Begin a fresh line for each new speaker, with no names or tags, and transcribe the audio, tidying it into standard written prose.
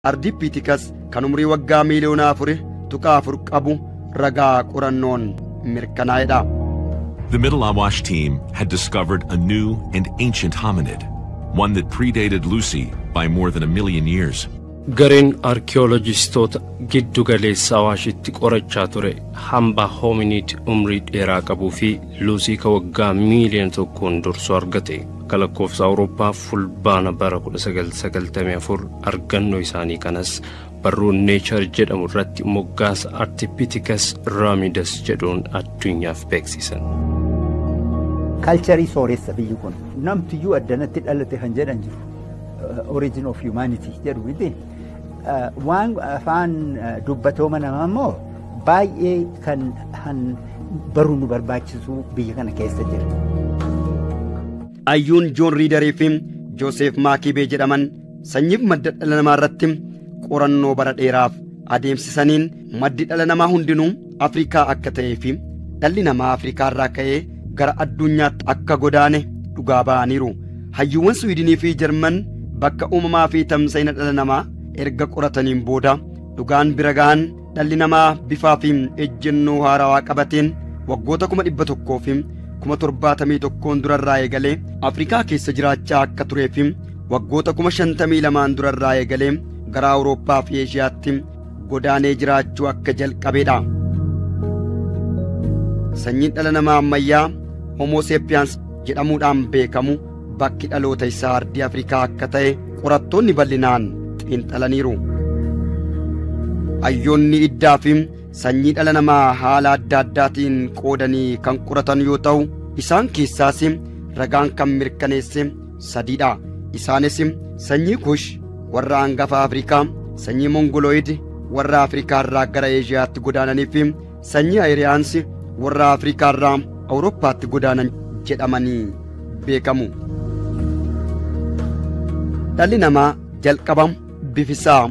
Ardipithecus kan umurii waggaa miiliyoona 4.4 qabu ragaa qorannoon mirkanaa'edha.
The Middle Awash team had discovered a new and ancient hominid, one that predated Lucy by more than a million years.
Gareen arkiyoolojistoota giddu galeessa Awaashitti qorachaa ture hambaa hoominiid umrii dheeraa qabuu fi Luusii ka waggaa miiliyoona 1n dursu argate. Akka lakkoofsa Awurooppaa Fulbaana bara 1994 argannoo isaanii kanas barruun Nature jedhamu irratti moggaasa Ardipithecus ramidus jedhuun addunyaaf beeksisan.
Culture sooressa biyyi kun. Namtiyyuu addanatti dhalate kan jedhan jiru. Origin of humanity jedhu miti. Waan afaan dubbatooma namaa immoo baay'ee kan baruu nu barbaachisu biyya kana keessa jira.
Hayyuun Joon Riidarii fi Jooseef Maakiibee jedhaman sanyiif madda dhala namaa irratti qorannoo bara dheeraaf adeemsisaniin maddi dhala namaa hundinuu Afrikaa akka ta'ee fi dhalli namaa Afrikaa irraa ka'ee gara addunyaatti akka godaane dhugaa ba'aniiru. Hayyuuwwan Suwiidinii fi Jarman bakka uumamaa fi tamsa'ina dhala namaa erga qorataniin booda dhugaan bira ga'an dhalli namaa bifaa fi ejjennoo haarawaa qabateen waggoota 171,000 durarraa eegalee Afrikaa keessa jiraachaa akka turee fi waggoota 52,000 durarraa eegalee gara Awurooppaa fi Eeshiyaatti godaanee jiraachuu akka jalqabeedha. Sanyiin dhala namaa ammayyaa Homo sapiens jedhamuudhaan beekamu bakki dhaloota isaa ardii Afrikaa akka ta'e qorattoonni bal'inaan xiinxalaniiru. Hayyoonni iddaa fi sanyii dhala namaa haala adda addaatiin qoodanii kan qoratan yoo ta'u, isaan keessaas ragaan kan mirkaneesse sadiidha. Isaanis sanyii Kush warra hangafa Afrikaa, sanyii Mongolooyid warra Afrikaa irraa gara Eeshiyaatti godaananii fi sanyii Ayiriyaans warra Afrikaa irraa Awurooppaatti godaanan jedhamanii beekamu. Dhalli namaa jalqaba bifisaa